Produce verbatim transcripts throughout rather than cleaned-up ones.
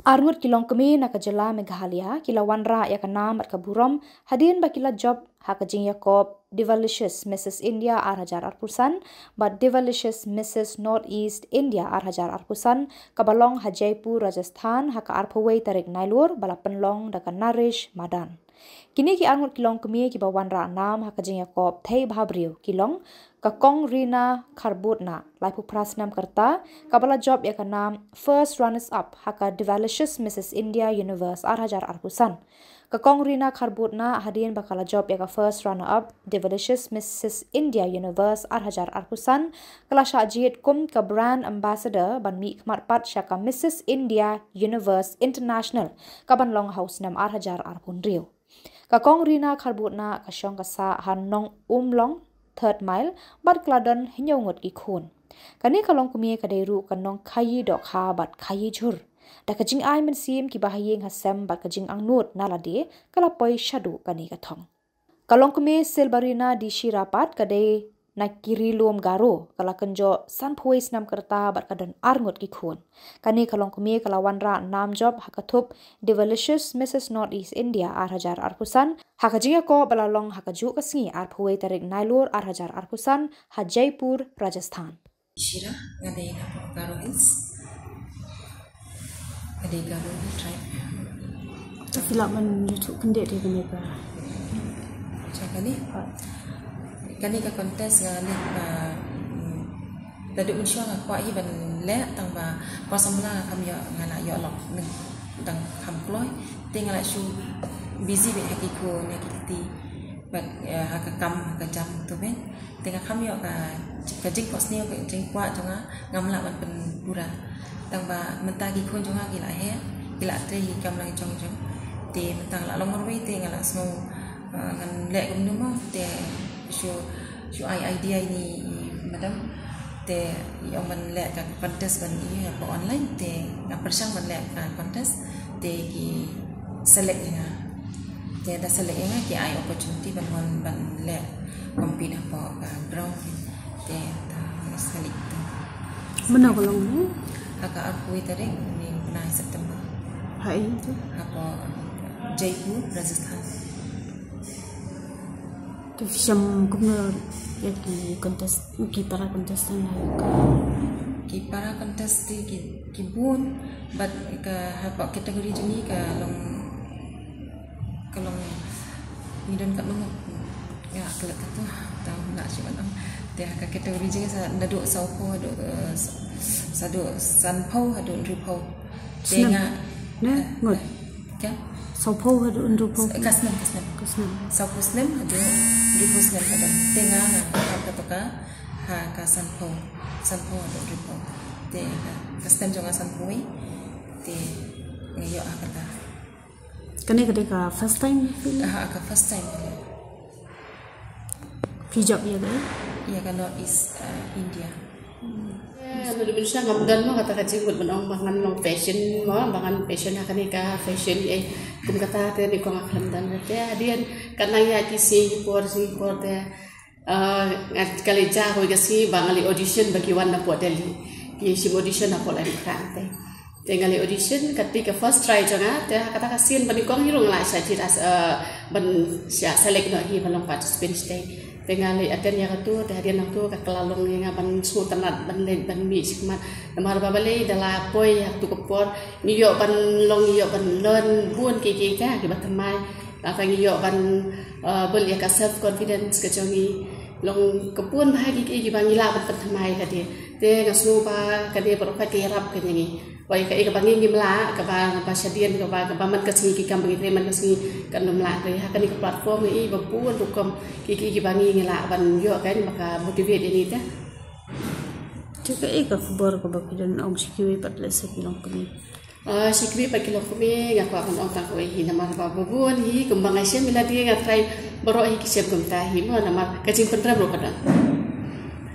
Arngut ki longkmie na ka jylla Meghalaya ki la wanrah ïa ka nam bad ka burom hadien ba ki la jop ha ka jingïakob Devalicious Missus India ar hajar arphew san bad Devalicious Missus North East India ar hajar arphew san, kaba long ha Jaipur, Rajasthan, ha ka arphew wei tarik Nailur, ba la pynlong da ka Naresh Madan. Kine ki arngut ki longkmie kiba wanrah nam ha ka jingïakob thei bhabriew ki long ka Kong Rina Kharbutna, laiphew phra snem ka rta, kaba la jop ïa ka nam first runners up ha ka Devalicious Missus India Universe ar hajar arphew san. Ka Kong Rina Kharbutna, hadien ba ka la jop ïa ka first runner up Devalicious Missus India Universe ar hajar arphew san, ka la shah jied kum ka brand ambassador ban mihkhmat pat sha ka Missus India Universe International, kaban long ha u snem ar hajar arphew hynriew. Ka Kong Rina Kharbutna ka shong ka sah ha Nong Umlong, Third Mile, bad ka la don hynñiew ngut ki khun. Kane ka longkmie ka dei ruh ka nongkhaïi dohkha bad khaïi jhur. Da ka jingai mynsiem kiba ha ïing ha sem bad ka jingangnud na lade, ka la poi shaduh kane ka thong. Ka longkmie Silbarina Dishira pat ka dei na ki ri lum Garo, ka la kynjoh sanphew wei snem ka rta bad ka don arngut ki khun. Kane ka longkmie ka la wanrah nam jop ha ka thup Devalicious Missus North East India ar hajar arphew san ha ka jingïakob ba la long ha kajuh ka sngi arphew wei tarik Nailur ar hajar arphew san ha Jaipur, Rajasthan. Shira, nga dei na Garo Hills. Nga dei Garo Hills tribe. Ta filak man YouTube pendek dia kena ka. Macam kani? Kani ka contest nga leh, ah, mm, da duk mynshuwa nga kwah hi ban leh tang ba ko samla nga kam ïoh, nga la ïoh lok neng tang kham kloi. Te nga la shu busy bad ha ki khun ha ki kti bad, eh, ha ka kam ha ka jam tu ben. Te nga kham ïoh ka, ka jingphohsniew, ka jingkwah jong nga ngam lah ban pynpura. Tang ba mynta ki khun jong nga ki la heh, ki la trei, ki kam lang jong jong. Te mynta nga la long marwei te nga la sngew, eh, ngan leh kumno mo, te shu, shu ai idea ïa i madam. Te i ong ban leh ka contest ban ïa ka online, te nga pyrshang ban leh ka contest, te ki select ïa nga. Te da select ïa nga ki ai opportunity ban wan ban leh compete hapoh ka ground. Te ta select tu. Mano ka long ni? Ha ka arphew tarik ni bnai September. Ha i tu? Hapoh Jaipur, Rajasthan. Tu phi shem kumno ïa ki contest, ki para contestant ha ka? Ki para contest te ki, ki bun, bad ka hapoh category jong ngi ka long, ka long ngi don katno ngut, nga klet katto, tang na shu ban ong. Te ha ka category jong ngi sa naduh sawphew haduh, eh, sa, saduh sanphew haduh hynriewphew. Te nga, ne, ngut. Ka? Sawphew haduh hynriewphew. Ka snem, ka snem. Ka snem. Sawphew snem haduh hynriewphew snem ka don. Te nga, nga, ka, ka, ka, ha, ka sanphew. Sanphew haduh hynriewphew. Te ka, ka snem jong nga sanphew. Te nga ïoh ha kata. Kane ka dei ka first time? Ha, ka first time. Phi jop ïa ka? Ïa ka North East, uh, India. Eh, naduh mynshuwa ngam don mo kata ka jingmut ban ong ba ngan long fashion mo, ba ngan fashion ha kane ka fashion, eh, kum kata te ni ko nga khlem don te hadien ka nang ïa ki sngi por sngi por te, eh, nga ka leit ja kawei ka sngi ba nga leit audition ba ki wan na pdeng Delhi, ki shim audition na pdeng Delhi te. Te nga leit audition, kata ka first try jong nga, te kata ka sien ba nyngkong hi ruh nga la shah jied, eh, ban shah select noh hi ban long participant shatei. Te nga leit attend ïa katu, te hadien nangtu ka la long ïa nga ban sngewtynnat ban leit ban mih shakhmat. Namar ba balei da la poi ha katu ka por ngi ïoh ban long, ngi ïoh ban learn bun kiei kiei kiba thymmai. Lada ngi ïoh ban, eh, build ïa ka self confidence ka jong ngi. Long ka bun bha kiei kiba ngi lah ban pynthymmai hadien. Te nga sngew ba kane baroh ka ïarap ka jong ngi. Wei kaei kaba ngi ngim lah, kaba, kaba shadien, kaba, kaba man ka sngi ki kam ba ngi trei man ka sngi kan ym lah. Te ha kane ka platform ngi i ba bun rukom ki, ki, kiba ngi, ngi lah ban ïoh kan ba ka motivate ïa ngi te. Te kaei ka khubor kaba phi don ong sha kiwei pat lehse ki longkmie? Ah, sha kiwei pat ki longkmie nga kwah ban ong tang kawei hi namar ba bun hi kumba nga shem ïa lade nga trai baroh hi ki shem kumta hi mo namar ka jingpynrem ruh ka don.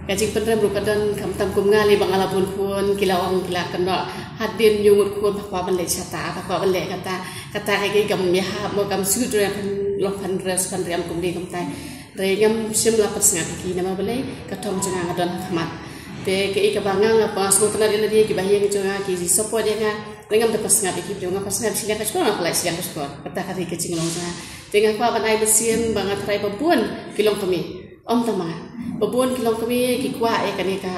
Ka jingpynrem ruh ka don, khamtam kum nga lei ba nga la bun khun, ki la ong, ki la kynnoh hadien hynñiew ngut khun ba kwah ban leh shata, ba kwah ban leh kata, kata ka, ka kam ïahap mo, kam suit ruh ïa phan long phan dress phan riam kumne kumtai. Hynrei ngam shym la pynsngap ïa ki namar balei ka thong jong nga nga don ha khmat. Te kaei kaba nga, nga sngewtynnat ïa lade kiba ha ïing jong nga ki support ïa nga. Te ngam da pynsngap ïa ki briew, nga pynsngap shiliang ka shkor, nga pynlait shiliang ka shkor. Kata ka dei ka jinglong jong nga. Te nga kwah ban ai mynsiem ba nga tharai ba bun ki longkmie, ym tang ma nga, ba bun ki longkmie ki kwah ïa kane ka,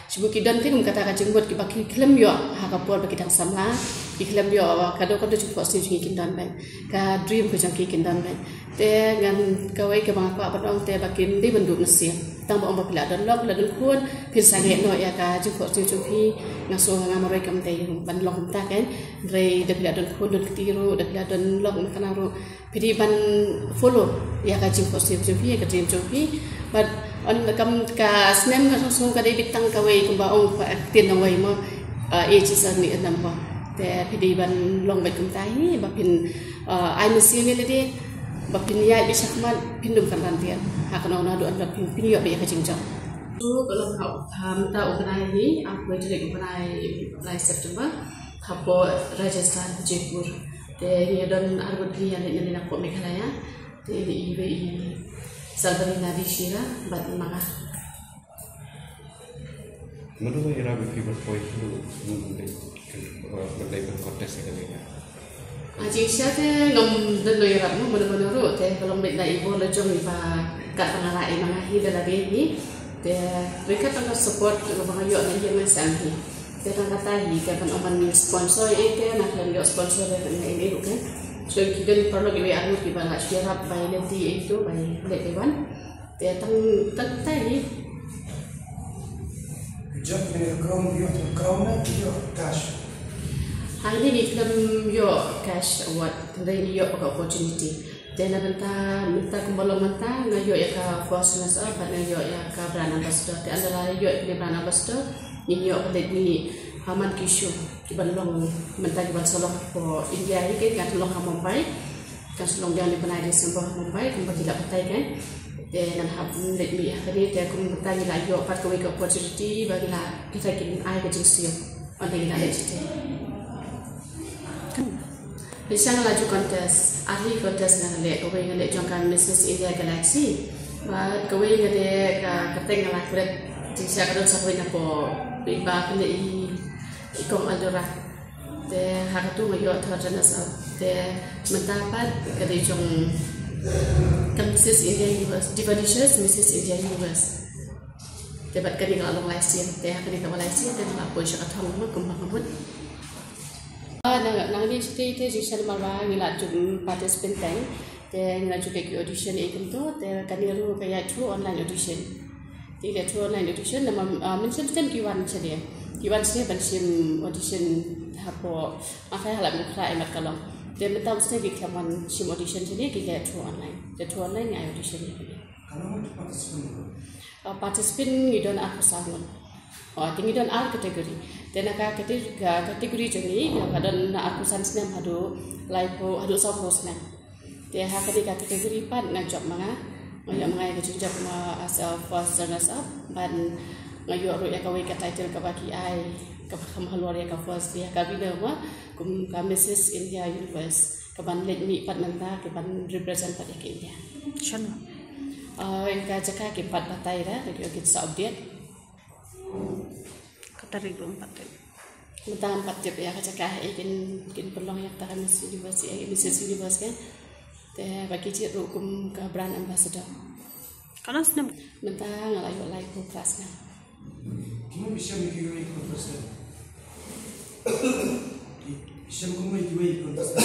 shibun ki don te kum kata ka jingmut, kiba ki khlem ïoh ha ka por ba ki dang samla, ki khlem ïoh, kado kado jingphohsniew jong ki kin don beit, ka dream ka jong ki kin don beit. Te ngan, kawei kaba nga kwah ban ong te ba kim dei ban duh mynsiem. Tang ba ong ba phi la don lok, phi la don khun, phin sangeh noh ïa ka jingphohsniew jong phi. Nga sngew nga marwei kam dei ban long kumta, kan. Hynrei da phi la don khun, don kti ruh, da phi la don lok, don khynnah ruh, phi dei ban follow ïa ka jingphohsniew jong phi, ïa ka dream jong phi. Bad ong, kam ka snem nga sngew ka dei beit tang kawei, kumba ong ka ktien nongwei mo, uh, age is only a number. Te phi dei ban long beit kumta hi, ba phin, uh, ai mynsiem ïa lade, ba phin ïaid beit shakhmat, phin ym kynran tiar. Ha kano kano haduh, haduh phin, phin ïoh beit ïa ka jingjop. To ka long ha, ha mynta u bnai hi, arphew tarik u bnai, lai September, hapoh Rajasthan, Jaipur. Te ngi don arngut ngi ïa leit na, na hapoh Meghalaya. Te i, i, i Salvalina Dishira bad ma nga. Mano ba ïarap ïa phi ban poi haduh ban leit, ban leit ban contest ïa kane ka? Ah, jingshisha te ngam don ba ïarap mo, mano mano ruh, te ka long beit na i bor la jong i ba kat ba nga lah ïa ma nga hi da lade hi. Te ryngkat tang ka support kaba nga ïoh na ïing na sem hi. Te tang kata hi ka ban ong ban sponsor ïa i, te nga khlem ïoh sponsor ïa nga ïa i ruh, kan. So ki don paralok iwei arngut kiba lah shu ïarap bai leit ïa i to, bai leit bai wan. Te tang, tang kata hi. Jop mynne ka crown, ïoh ka crown ne ïoh cash? Hangne ngi khlem ïoh cash award, hynrei ngi ïoh ka opportunity. Te na bynta mynta, kumba long mynta, nga ïoh ïa ka first runners up bad nga ïoh ïa ka brand ambassador. Te ynda la ïoh ïa ka brand ambassador, ngi ïoh ka leit mih ha man ki show kiban long mynta, kiban sa long hapoh India hi, ki kan long ha Mumbai. Kan sa long biang ha u bnai December ha Mumbai, kumba ki la batai, kan. Te ngan hap leit mih ha kane, te kumta ngi la ïoh pat kawei ka opportunity ba ngi la, kita kin ai ka jingsngew ynda ngi la leit shatei. Te sha nga la ju contest, ar hi contest nga la leh, kawei nga leh jong ka Missus India Galaxy. Bad kawei nga leh ka, ka kyrteng nga la klet, jingshisha ka don sa kawei napoh i ba pynleit, i, i kong Aldora. Te ha katu nga ïoh third runners up. Te mynta pat ka dei jong ka Missus India Universe, Divalicious Missus India Universe. Te bad kane ka la long lai sien, te ha kane kaba lai sien te nga la poi sha ka thong mo kumba nga mut. Ah, na, nangne shatei te jingshisha namar ba ngi la ju participant teng. Te ngi la ju leh ki audition ïa kumto, te kane ruh ka ïaid through online audition. Te ïaid through online audition namar, ah, mynshem stem ki wan shane. Ki wan shane ban shim audition hapoh, ah, ha Laitumkhrah, eh, mat ka long. Te mynta mynstep ki khlem wan shim audition shane, ki ïaid through online. Te through online ngi ai audition ïa kane. Ka long participant. Ah, participant ngi don arphew saw ngut. Oh, te ngi don ar category. Te na ka cate-, ka category jong ngi, ka don na arphew san snem haduh laiphew, haduh sawphew snem. Te ha kane ka category pat nga jop ma nga. Nga ïoh ma nga ïa ka jingjop ma as a first runners up. Bad nga ïoh ruh ïa kawei ka title kaba ki ai, kaba kham halor ïa ka first, ïa ka winner mo, kum ka Missus India Universe. Kaban leit mih pat mynta, kaban represent pat ïa ka India. Shano? Ah, ïa ka jaka kim pat batai da, ïoh kin sa update. Ka tarik ruh ym pat tip. Mynta ym pat tip ïa ka jaka, eh, kin, kin pynlong ïa kata ka Miss Universe, eh, Missus Universe kan. Te ba ki jied ruh kum ka brand ambassador. Katno snem? Mynta nga la ïoh laiphew phra snem. Kumno phi shem ïa kiwei ki contestant? Phi shem kumno ïa kiwei ki contestant?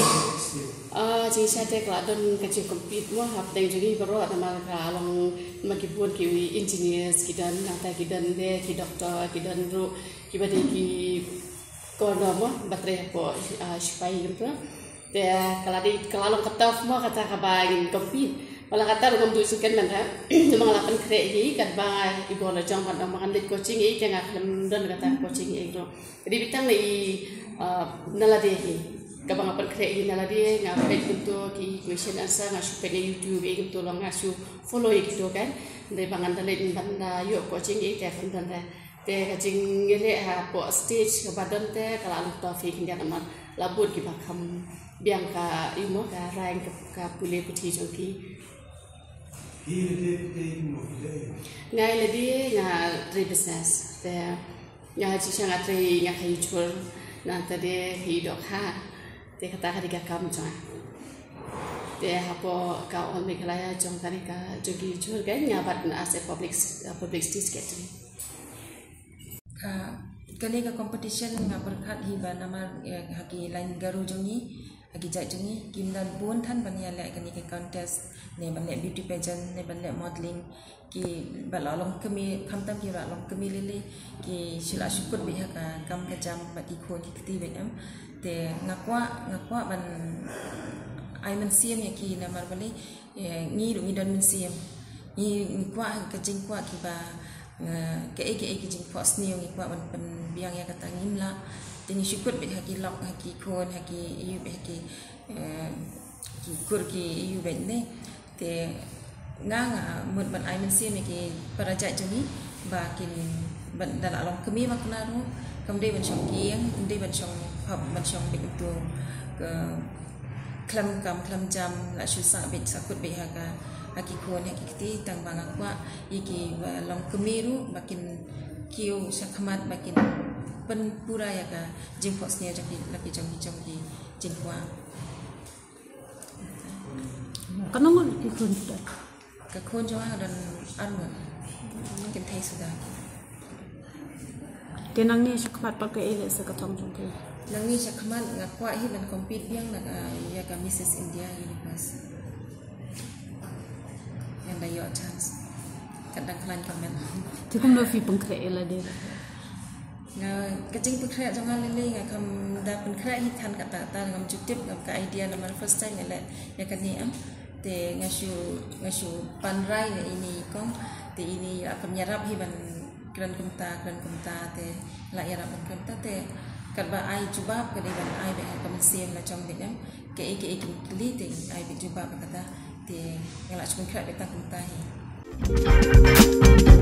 Ah, jingshisha te ka la don ka jingcompete mo hapdeng jong ngi baroh namar ka long ma ki bun ki engineers ki don, nangta ki don de ki doctor, ki don ruh kiba dei ki kordor mo ba trei hapoh, ah, shipai kumta. Te ka la dei, ka la long ka tough mo kata kaba ngin compete. Wat la katta ruh ngam duh shuh kynmaw mynta. Namar nga la pynkhreh ïa i katba i bor la jong, bad namar ngan leit coaching ïa i te nga khlem don kata coaching ïa i ruh. Ka dei beit tang na i, ah, na lade hi. Kaba nga pynkhreh ïa i na lade, nga peit kumto ki question answer, nga shu peit na YouTube ïa i kumto, long nga shu follow ïa kito kan. Hynrei ba ngan da leit ban da ïoh coaching ïa i te khlem don re. Te ka jingïaleh hapoh stage kaba don te ka la long tough ïa ki khyndiat namar la bun kiba kham biang ka, you know, ka rank ka, ka pule puthi jong ki. Hi lade te kumno hi leh? Nga lade nga trei business. Te nga jingshisha nga trei, nga kha ïuhur. Nangta de hi dok ha. Te kata ka dei ka kam jong nga. Te hapoh ka All Meghalaya jong kane ka jong ki jhur ka nga bat na as a public, publicity secretary. Ka, kane ka competition nga pyrkhat hi ba namar, eh, ha ki lain Garo jong ngi, ha ki jait jong ngi, kim don bun than ban ïaleh kane ka contest, ne ban leh beauty pageant, ne ban leh modeling, ki ba la long kmie, khamtam ki ba la long kmie lei lei, ki shu la shu kut beit ha ka kam ka jam bad ki khun ki kti beit em. Te nga kwah, nga kwah ban ai mynsiem ïa ki namar balei, eh, ngi ruh ngi don mynsiem. Ngi, ngi kwah ka jingkwah kiba, eh, kaei kaei ki jingphohsniew ngi kwah ban pynbiang ïa kata ngim lah. Te ngi shu kut beit ha ki lok, ha ki khun, ha ki ïa, ha ki, eh, ki kur ki ïa beit ne. Te nga, nga mut ban ai mynsiem ïa ki para jait jong ngi ba kin ban da la long kmie ba kane ruh, kam dei ban shong kieng, kam dei ban shong hap, ban shong beit uto ka khlem kam khlem jam, la shu sah beit sah kut beit ha ka, ha ki khun ha ki kti, tang ba nga kwah ïa ki ba long kmie ruh ba kin kiew shakhmat, ba kin pynpura ïa ka jingphohsniew jong ki, la ki jong ki jong ki jingkwah. Katno ngut ki khun suda? Ka khun jong nga don ar ngut. Kim thei suda. Te nangne shakhmat pat kaei leh sa ka thong jong phi? Nangne shakhmat nga kwah hi ban compete biang na ka, ïa ka Missus India Universe. Ngan da ïoh chance. Kat dang khlaiñ ka met. Te kumno phi pynkhreh ïa lade? Nga, ka jingpynkhreh jong nga lei lei nga kam da pynkhreh hi than kata kata, ngam ju tip, ngam ka idea namar first time nga leh ïa kane em. Te nga shu, nga shu pan rai na ine i kong, te ine i la kam ïarap hi ban kren kumta, kren kumta, te la ïarap ban kren kumta, te katba ai jubab ka dei ban ai beit ha ka mynsiem la jong beit em. Kaei kaei kin kylli te ai beit jubab kata, te nga la shu pynkhreh beit tang kumta hi.